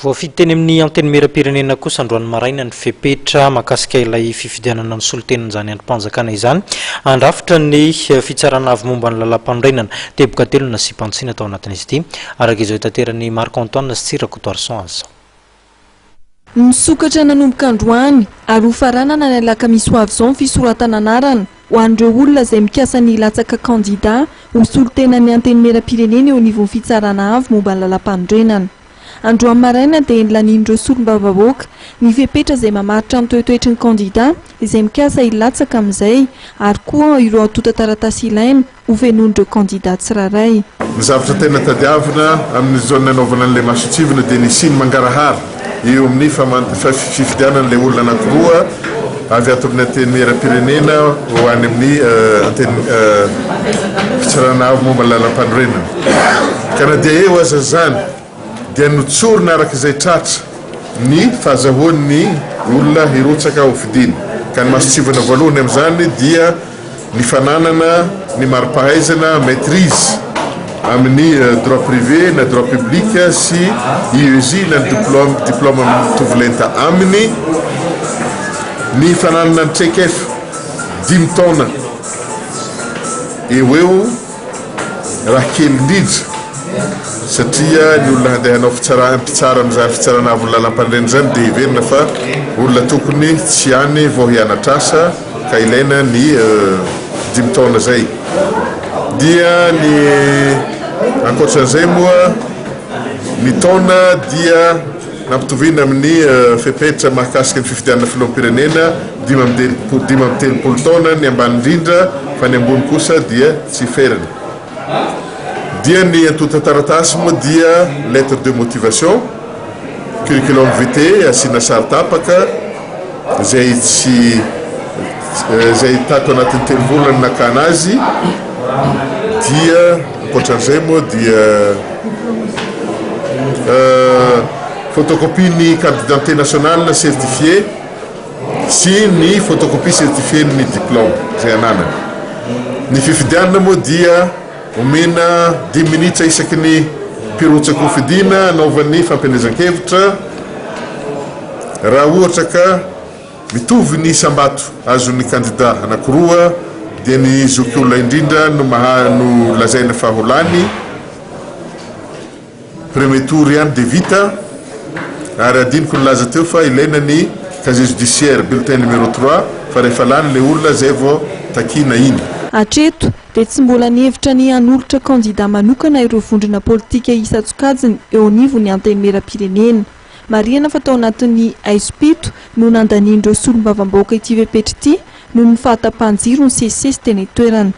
Voafidy teny amin'ny Antenimierampirenena kosa androany maraina ny fepetra mahakasika ilay fifidianana ny solontenan'izany andrim-panjakana izany handrafitra ny Fitsarana avo momba ny lalàmpanorenana. Teboka telo no nasiam-pantsina tao anatin'izy ity, araka izao itateran'i Marc Antoine sy Tsiry Rakotoarison azy izao. Misokatra nanomboka androany ary hofaranana ny alakamisy ho avy izao ny fisoratana anarana ho an'ireo olona izay mikasa ny hilatsaka kandida ho solontenan'ny Antenimierampirenena eo anivon'ny Fitsarana avo momba ny lalàmpanorenana. Androany maraina dia nolanian'ireo solombavambahoaka ny fepetra izay mamaritra ny toetoetry ny kandida izay mikasa hilatsaka amin'izay ary koa ireo antontan-taratasy ilaina hofenoin'ireo kandida tsirairay. Ny zavatra tena tadiavina amin'izao nanaovana an'ilay mason-tsivana dia ny hisian'ny mangarahara eo amin'ny fifidianana ilay olona anankiroa avy ato amin'ny Antenimierampirenena ho any amin'ny Fitsarana Avo momba ny Lalampanorenana. Ka na dia eo aza izany dia notsorina araka izay tratra ny fahazahoan'ny olona hirotsaka hofidiana. Ka ny mason-tsivana voalohany amin'izany dia ny fananana ny mari-pahaizana maîtrise amin'ny droit privé na droit public sy IEJ na ny diplôme diplôme mitovy lenta aminy, ny fananana ny traikefa dimy taona eo ho eo raha kely indrindra satria ny olona handeha hanao fitsarana mpitsara amin'izany fitsarana avon'ny lalam-panorenana izany dia heverina fa olona tokony tsy any vao hianatra asa ka ilaina ny dimy taona izay dia ny ankoatran'izay moa ny taona dia nampitoviana amin'ny fepetra mahakasika ny fifidianana filoham-pirenena 35 taona ny ambany indrindra fa ny ambony kosa dia tsy ferana. Dia ny antontan-taratasy moa dia lettre de motivation, curriculum vitae asiana sary tapaka izay tsy izay tato anatin'ny telo volana no nakana azy dia ankoatran'izay moa dia photocopie ny carte d'identité nationale certifiée sy ny photocopie certifiée ny diplôme izay ananany. Ny fifidianana moa dia omena dimy minitra isaky ny mpirotsaka hofidiana hanaovany fampielezan-kevitra raha ohatra ka mitovy ny isam-bato azon'ny kandida anankiroa dia ny zokiolona indrindra no maha no lazaina fa ho lany. Premier tour ihany dia vita ary adinoko nilaza teo fa ilaina ny casier judiciaire bulletin numéro trois fa rehefa lany ilay olona zay vao takiana iny. Hatreto dia tsy mbola nihevitra ny hanolotra kandida manokana ireo vondrona politika isan-tsokajiny eo anivon'ny Antenimierampirenena. Marihana fa tao anatin'ny haizim-pito no nandanian'ireo solombavambahoaka ity fepetra ity noho ny fahatapahan-jiro nisesisesy teny an-toerana.